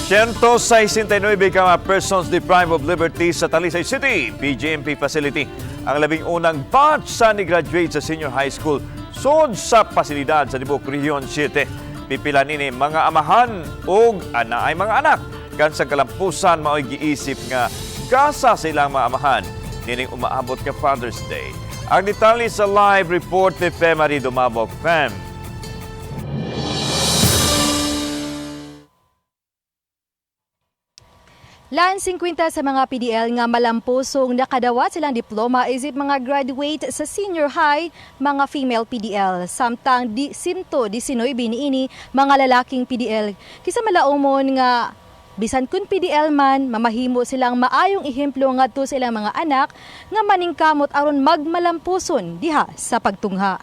169 ka mga persons deprived of liberty sa Talisay City, BJMP facility. Ang 11 batch sa ni-graduate sa senior high school sud sa pasilidad sa Tibok Region 7. Pipila nini mga amahan ug anaay mga anak. Kansang kalampusan mao'y giisip nga gasa silang mga amahan nining umaabot ka Father's Day. Ang detalye sa live report ni Femary Dumabok. Fem. Lan 50 sa mga PDL nga malampusong nakadawat silang diploma isip mga graduate sa senior high, mga female PDL. Samtang di 119 niini mga lalaking PDL. Kisa malaumon nga bisan kun PDL man, mamahimo silang maayong ehemplo ngadto sa ilang mga anak nga maningkamot aron magmalampuson diha sa pagtungha.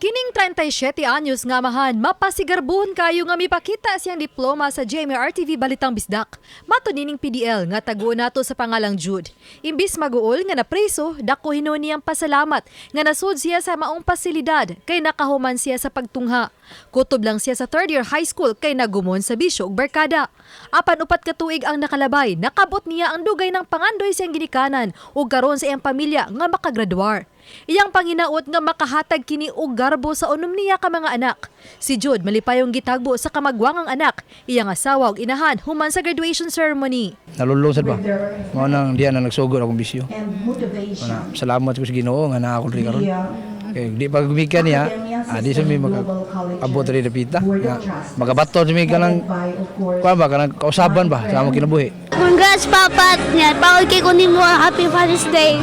Kining 37 anyos nga amahan, mapasigarbuhon kayo nga mipakita siyang diploma sa GMA-RTV Balitang Bisdak. Mato nining PDL nga taguon nato sa pangalang Jude. Imbis maguol nga napreso, dako hinuon niyang pasalamat nga nasud siya sa maong pasilidad kay nakahuman siya sa pagtungha. Kutob lang siya sa third year high school kay nagumon sa bisyo ug barkada. Apan 4 ka tuig ang nakalabay, nakabot niya ang dugay ng pangandoy siyang ginikanan ug karon sa iyang pamilya nga makagraduar. Iyang panginaot nga makahatag kini og garbo sa unom niya ka mga anak. Si Jude malipayong gitagbo sa kamagwangang anak, iyang asawa ug inahan human sa graduation ceremony. Nalulong sad ba. Mao nang diyan na nagsugod akong bisyo. Mao salamat ko sa Ginoo nga naa ako diri karon. Kay di pa gumikan niya, di sa mi maka abot diri dapita. Nga makabato sa mi kanang kuan ba, kanang kausaban ba sa among kinabuhi. Congrats, Papa! Yan, pawag kay kunin mo. Happy Father's Day!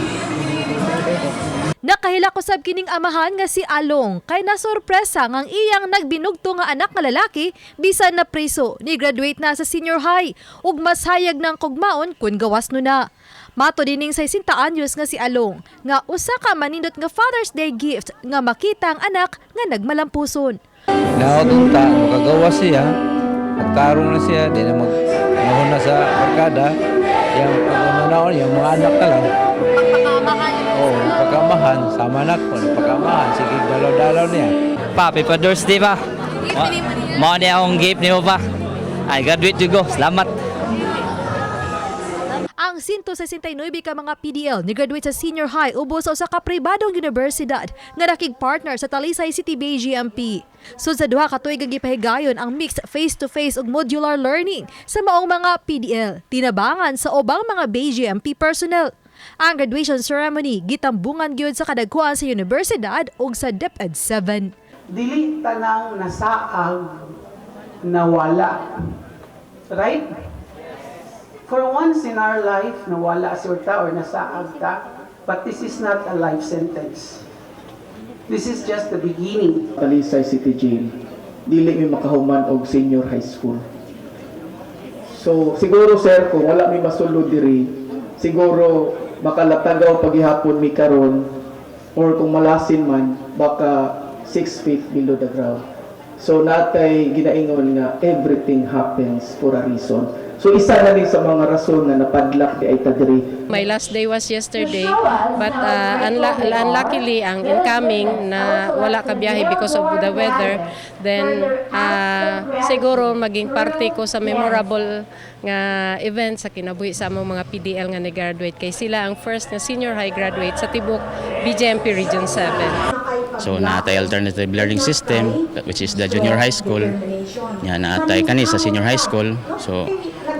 Nakahila ko sab kining amahan nga si Along kay nasorpresa ngang iyang nagbinugto nga anak nga lalaki bisan na preso ni graduate na sa senior high ug mas hayag ng kugmaon kun gawas no na. Mato dining 60 anyos nga si Along nga usa ka manindot nga Father's Day gift nga makita ang anak nga nagmalampuson. Naot unta, makagawa siya, magtarong na siya, di na mag na sa barkada, yung pag yung mga anak na lang. Oo, pagkamahan, sama na ko, pagkamahan, sige, dalaw-dalaw niya. Pa, happy Father's Day pa. Mao ni akong gift nimo pa. Ay, graduate to go. Salamat. Ang 169 ka mga PDL ni graduate sa senior high ubos sa usa ka pribadong universidad nga nakig-partner sa Talisay City BGMP. Sud sa 2 ka tuig ang gipahigayon ang mixed face-to-face ug modular learning sa maong mga PDL, tinabangan sa ubang mga BGMP personnel. Ang graduation ceremony gitambungan gyud sa kadagkuan sa universidad ug sa DepEd 7. Dili tanang nasaag nawala. Right? For once in our life, nawala ta or nasaag ta, but this is not a life sentence. This is just the beginning. Talisay City Jail, dili mi makahuman og senior high school. So siguro, sir, kung wala mi masulod diri, siguro makalatagaw paghihapon mi karon or kung malasin man baka 6 feet below the ground. So natay ginaingon nga everything happens for a reason. So isa na ni sa mga rason nga napadlak di ay ta diri. My last day was yesterday, but unluckily, ang incoming na wala ka biyahe because of the weather. Then siguro maging parte ko sa memorable nga event sa kinabuhi sa among mga PDL nga ni-graduate kay sila ang first nga senior high graduate sa tibok BJMP Region 7. So naatay alternative learning system, which is the junior high school. Nya naatay kani sa senior high school. So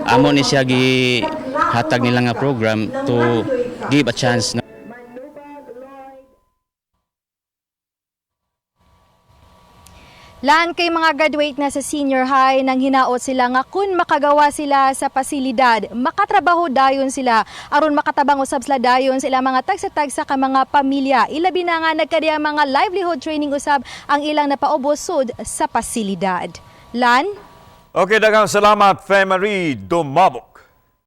amo ni siya gi hatag nila nga program to give a chance na Lan kay mga graduate na sa senior high nang hinaot sila nga kun makagawa sila sa pasilidad, makatrabaho dayon sila aron makatabang usab sila dayon sa ilang mga tagsa-tagsa ka mga pamilya. Ilabi na nga nagkadiya mga livelihood training usab ang ilang napaubos sud sa pasilidad. Lan? Okay, daghang salamat, Femary Dumabok.